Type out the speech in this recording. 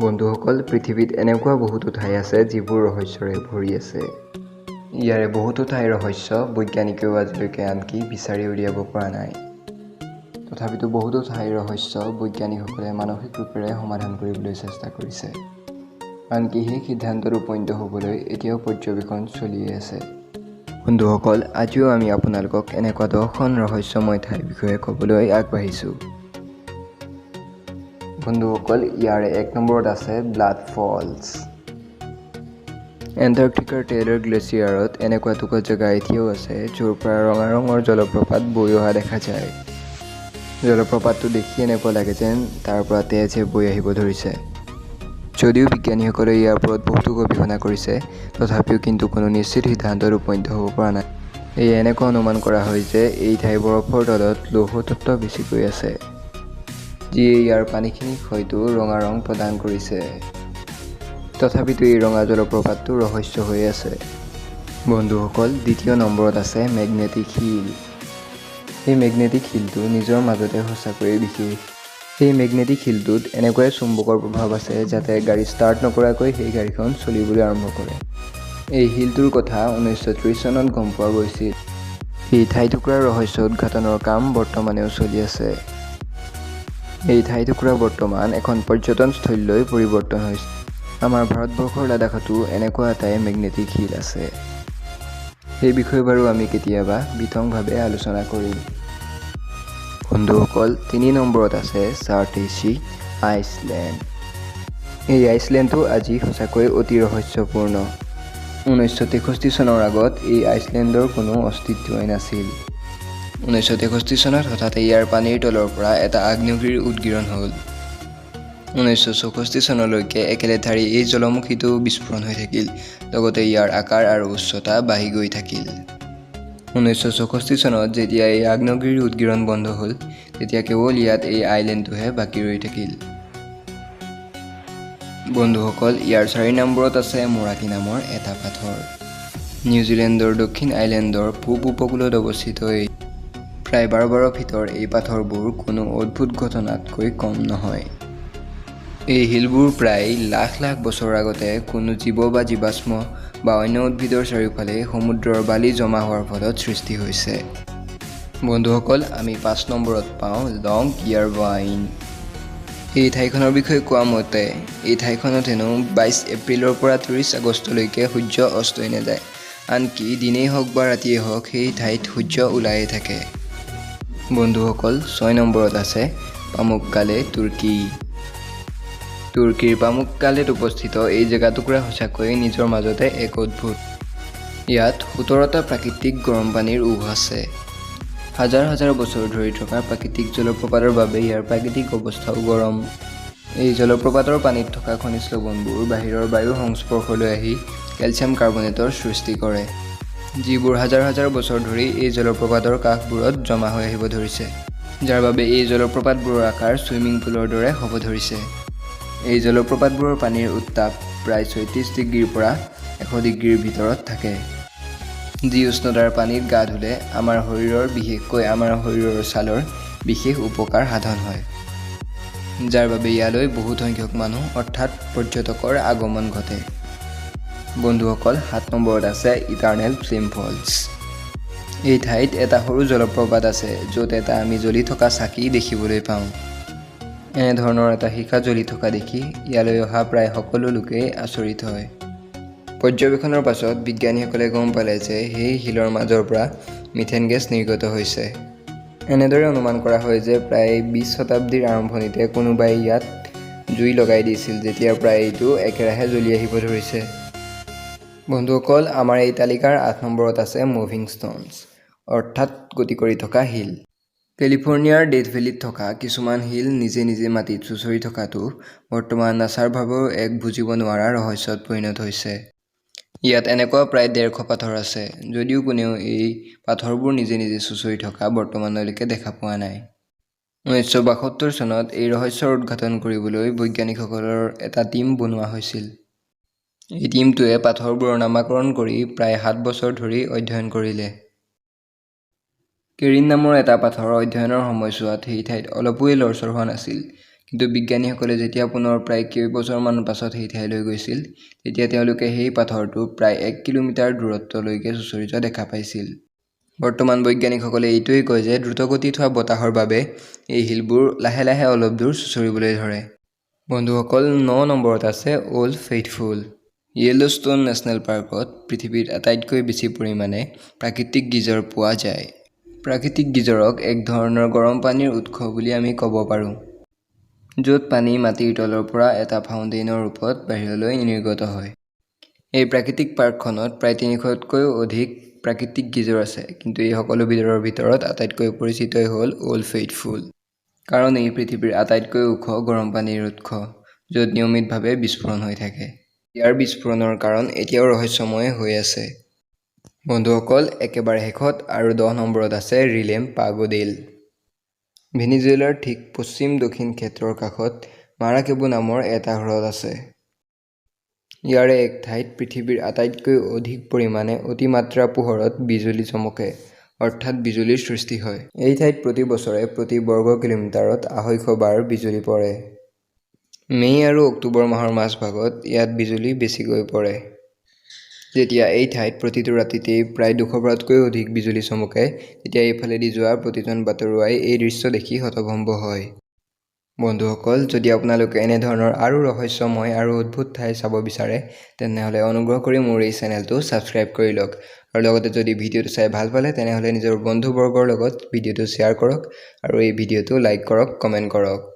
বন্ধুসকল, পৃথিৱীত এনেকুৱা বহুতো ঠাই আছে যিবোৰ ৰহস্যৰে ভৰি আছে। ইয়াৰে বহুতো ঠাইৰ ৰহস্য বৈজ্ঞানিকেও আজিলৈকে আনকি বিচাৰি উলিয়াব পৰা নাই। তথাপিতো বহুতো ঠাইৰ ৰহস্য বৈজ্ঞানিকসকলে মানসিক ৰূপেৰে সমাধান কৰিবলৈ চেষ্টা কৰিছে। আনকি সেই সিদ্ধান্তত উপনীত হ'বলৈ এতিয়াও পৰ্যবেক্ষণ চলিয়ে আছে। বন্ধুসকল, আজিও আমি আপোনালোকক এনেকুৱা 10খন ৰহস্যময় ঠাইৰ বিষয়ে ক'বলৈ আগবাঢ়িছোঁ। বন্ধুসকল, ইয়াৰে 1 নম্বৰত আছে ব্লাড ফলছ। এণ্টাৰ্কটিকাৰ টেইলৰ গ্লেছিয়াৰত এনেকুৱা এটুকুৰা জেগা এতিয়াও আছে য'ৰ পৰা ৰঙা ৰঙৰ জলপ্ৰপাত বৈ অহা দেখা যায়। জলপ্ৰপাতটো দেখি এনেকুৱা লাগে যেন তাৰ পৰা তেজহে বৈ আহিব ধৰিছে। যদিও বিজ্ঞানীসকলে ইয়াৰ ওপৰত বহুতো গৱেষণা কৰিছে, তথাপিও কিন্তু কোনো নিশ্চিত সিদ্ধান্তত উপনীত হ'ব পৰা নাই। এই এনেকুৱা অনুমান কৰা হয় যে এই ঠাইৰ বৰফৰ তলত লৌহ তত্ত্ব বেছিকৈ আছে, যিয়ে ইয়াৰ পানীখিনিক হয়তো ৰঙা ৰং প্ৰদান কৰিছে। তথাপিতো এই ৰঙা জলপ্ৰপাতটো ৰহস্য হৈ আছে। বন্ধুসকল, দ্বিতীয় নম্বৰত আছে মেগনেটিক শিল। এই মেগনেটিক শিলটো নিজৰ মাজতে সঁচাকৈয়ে বিশেষ। সেই মেগনেটিক শিলটোত এনেকুৱাই চুম্বকৰ প্ৰভাৱ আছে যাতে গাড়ী ষ্টাৰ্ট নকৰাকৈ সেই গাড়ীখন চলিবলৈ আৰম্ভ কৰে। এই শিলটোৰ কথা 1930 চনত গম পোৱা গৈছিল। এই ঠাইটুকুৰাৰ ৰহস্য উদ্ঘাটনৰ কাম বৰ্তমানেও চলি আছে। এই ঠাইটুকুৰা বৰ্তমান এখন পৰ্যটনস্থলীলৈ পৰিৱৰ্তন হৈছে। আমাৰ ভাৰতবৰ্ষৰ লাডাখতো এনেকুৱা এটাই মেগনেটিক শিল আছে। সেই বিষয়ে বাৰু আমি কেতিয়াবা বিতংভাৱে আলোচনা কৰিম। বন্ধুসকল, 3 নম্বৰত আছে চাৰ্টেচি আইচলেণ্ড। এই আইচলেণ্ডটো আজি সঁচাকৈ অতি ৰহস্যপূৰ্ণ। 1963 চনৰ আগত এই আইচলেণ্ডৰ কোনো অস্তিত্বই নাছিল। 1963 চনত হঠাতে ইয়াৰ পানীৰ তলৰ পৰা এটা আগ্নেয়গিৰিৰ উদগীৰণ হ'ল। 1964 চনলৈকে একেলেথাৰি এই জ্বালামুখীটো বিস্ফোৰণ হৈ থাকিল, লগতে ইয়াৰ আকাৰ আৰু উচ্চতা বাঢ়ি গৈ থাকিল। 1964 চনত যেতিয়া এই আগ্নেয়গিৰিৰ উদগীৰণ বন্ধ হ'ল, তেতিয়া কেৱল ইয়াত এই আইলেণ্ডটোহে বাকী ৰৈ থাকিল। বন্ধুসকল, ইয়াৰ 4 নম্বৰত আছে মোৰাকি নামৰ এটা পাথৰ। নিউজিলেণ্ডৰ দক্ষিণ আইলেণ্ডৰ পূব উপকূলত অৱস্থিত এই প্ৰায় 12 12 ফিটৰ এই পাথৰবোৰ কোনো অদ্ভুত ঘটনাতকৈ কম নহয়। এই শিলবোৰ প্ৰায় লাখ লাখ বছৰৰ আগতে কোনো জীৱ বা জীৱাশ্ম বা অন্য উদ্ভিদৰ চাৰিওফালে সমুদ্ৰৰ বালি জমা হোৱাৰ ফলত সৃষ্টি হৈছে। বন্ধুসকল, আমি 5 নম্বৰত পাওঁ লং ইয়াৰবাইন। এই ঠাইখনৰ বিষয়ে কোৱা মতে এই ঠাইখনত হেনো 22 এপ্ৰিলৰ পৰা 30 আগষ্টলৈকে সূৰ্য অস্তই নাযায়। আনকি দিনেই হওক বা ৰাতিয়েই হওক, সেই ঠাইত সূৰ্য ওলায়ে থাকে। বন্ধুসকল, 6 নম্বৰত আছে পামুককালে, তুৰ্কী। তুৰ্কীৰ পামুককালেত অৱস্থিত এই জেগাটুকুৰা সঁচাকৈয়ে নিজৰ মাজতে এক অদ্ভুত। ইয়াত 17টা প্ৰাকৃতিক গৰম পানীৰ উঁহ আছে। হাজাৰ হাজাৰ বছৰ ধৰি থকা প্ৰাকৃতিক জলপ্ৰপাতৰ বাবে ইয়াৰ প্ৰাকৃতিক অৱস্থাও গৰম। এই জলপ্ৰপাতৰ পানীত থকা খনিজ লৱণবোৰ বাহিৰৰ বায়ুৰ সংস্পৰ্শলৈ আহি কেলছিয়াম কাৰ্বনেটৰ সৃষ্টি কৰে, যিবোৰ হাজাৰ হাজাৰ বছৰ ধৰি এই জলপ্ৰপাতৰ কাষবোৰত জমা হৈ আহিব ধৰিছে, যাৰ বাবে এই জলপ্ৰপাতবোৰৰ আকাৰ ছুইমিং পুলৰ দৰে হ'ব ধৰিছে। এই জলপ্ৰপাতবোৰৰ পানীৰ উত্তাপ প্ৰায় 36 ডিগ্ৰীৰ পৰা 100 ডিগ্ৰীৰ ভিতৰত থাকে, যি উষ্ণতাৰ পানীত গা ধুলে আমাৰ শৰীৰৰ, বিশেষকৈ আমাৰ শৰীৰৰ ছালৰ বিশেষ উপকাৰ সাধন হয়, যাৰ বাবে ইয়ালৈ বহুত সংখ্যক মানুহ অৰ্থাৎ পৰ্যটকৰ আগমন ঘটে। বন্ধুসকল, 7 নম্বৰত আছে ইটাৰনেল ফ্লেম ফলছ। এই ঠাইত এটা সৰু জলপ্ৰপাত আছে য'ত এটা আমি জ্বলি থকা চাকি দেখিবলৈ পাওঁ। এনেধৰণৰ এটা শিখা জ্বলি থকা দেখি ইয়ালৈ অহা প্ৰায় সকলো লোকেই আচৰিত হয়। পৰ্যবেক্ষণৰ পাছত বিজ্ঞানীসকলে গম পালে যে সেই শিলৰ মাজৰ পৰা মিথেন গেছ নিৰ্গত হৈছে। এনেদৰে অনুমান কৰা হয় যে প্ৰায় 20 শতাব্দীৰ আৰম্ভণিতে কোনোবাই ইয়াত জুই লগাই দিছিল, যেতিয়াৰ পৰা এইটো একেৰাহে জ্বলি আহিব ধৰিছে। বন্ধুসকল, আমাৰ এই তালিকাৰ 8 নম্বৰত আছে মুভিং ষ্ট'নছ, অৰ্থাৎ গতি কৰি থকা শিল। কেলিফৰ্ণিয়াৰ ডেথ ভেলীত থকা কিছুমান শিল নিজে নিজে মাটিত চুঁচৰি থকাটো বৰ্তমান নাছাৰ বাবেও এক বুজিব নোৱাৰা ৰহস্যত পৰিণত হৈছে। ইয়াত এনেকুৱা প্ৰায় 150 পাথৰ আছে, যদিও কোনেও এই পাথৰবোৰ নিজে নিজে চুঁচৰি থকা বৰ্তমানলৈকে দেখা পোৱা নাই। 1972 চনত এই ৰহস্যৰ উদ্ঘাটন কৰিবলৈ বৈজ্ঞানিকসকলৰ এটা টীম বনোৱা হৈছিল। এই টীমটোৱে পাথৰবোৰৰ নামাকৰণ কৰি প্ৰায় 7 বছৰ ধৰি অধ্যয়ন কৰিলে। কেৰিন নামৰ এটা পাথৰ অধ্যয়নৰ সময়ছোৱাত সেই ঠাইত অলপোৱেই লৰচৰ হোৱা নাছিল, কিন্তু বিজ্ঞানীসকলে যেতিয়া পুনৰ প্ৰায় কেইবছৰমান পাছত সেই ঠাইলৈ গৈছিল, তেতিয়া তেওঁলোকে সেই পাথৰটো প্ৰায় 1 কিলোমিটাৰ দূৰত্বলৈকে চুঁচৰি যোৱা দেখা পাইছিল। বৰ্তমান বৈজ্ঞানিকসকলে এইটোৱেই কয় যে দ্ৰুতগতিত হোৱা বতাহৰ বাবে এই শিলবোৰ লাহে লাহে অলপ দূৰ চুঁচৰিবলৈ ধৰে। বন্ধুসকল, 9 নম্বৰত আছে অ'ল্ড ফেইথফুল। য়েল্ল'ষ্ট'ন নেশ্যনেল পাৰ্কত পৃথিৱীৰ আটাইতকৈ বেছি পৰিমাণে প্ৰাকৃতিক গীজাৰ পোৱা যায়। প্ৰাকৃতিক গীজৰক এক ধৰণৰ গৰম পানীৰ উৎস বুলি আমি ক'ব পাৰোঁ, য'ত পানী মাটিৰ তলৰ পৰা এটা ফাউণ্টেইনৰ ৰূপত বাহিৰলৈ নিৰ্গত হয়। এই প্ৰাকৃতিক পাৰ্কখনত প্ৰায় 300তকৈও অধিক প্ৰাকৃতিক গীজৰ আছে। কিন্তু এই সকলোবোৰৰ ভিতৰত আটাইতকৈ পৰিচিতই হ'ল অ'ল্ড ফেইথফুল। কাৰণ ই পৃথিৱীৰ আটাইতকৈ ওখ গৰম পানীৰ উৎস, য'ত নিয়মিতভাৱে বিস্ফোৰণ হৈ থাকে। ইয়াৰ বিস্ফোৰণৰ কাৰণ এতিয়াও ৰহস্যময় হৈ আছে। বন্ধুসকল, একেবাৰে শেষত আৰু 10 নম্বৰত আছে ৰিলেম পাগোডেল। ভেনিজুৱেলাৰ ঠিক পশ্চিম দক্ষিণ ক্ষেত্ৰৰ কাষত মাৰাকেবো নামৰ এটা হ্ৰদ আছে। ইয়াৰে এক ঠাইত পৃথিৱীৰ আটাইতকৈ অধিক পৰিমাণে অতিমাত্ৰা পোহৰত বিজুলী চমকে, অৰ্থাৎ বিজুলীৰ সৃষ্টি হয়। এই ঠাইত প্ৰতি বছৰে প্ৰতি বৰ্গ কিলোমিটাৰত 250 বাৰ বিজুলী পৰে। মে' আৰু অক্টোবৰ মাহৰ মাজভাগত ইয়াত বিজুলী বেছিকৈ পৰে। যেতিয়া এই ঠাইত প্ৰতিটো ৰাতিতেই প্ৰায় 200 বাৰতকৈও অধিক বিজুলী চমকে, তেতিয়া এইফালেদি যোৱা প্ৰতিজন বাটৰুৱাই এই দৃশ্য দেখি হতভম্ব হয়। বন্ধুসকল, যদি আপোনালোকে এনেধৰণৰ আৰু ৰহস্যময় আৰু অদ্ভুত ঠাই চাব বিচাৰে, তেনেহ'লে অনুগ্ৰহ কৰি মোৰ এই চেনেলটো ছাবস্ক্ৰাইব কৰি লওক আৰু লগতে যদি ভিডিঅ'টো চাই ভাল পালে, তেনেহ'লে নিজৰ বন্ধুবৰ্গৰ লগত ভিডিঅ'টো শ্বেয়াৰ কৰক আৰু এই ভিডিঅ'টো লাইক কৰক, কমেণ্ট কৰক।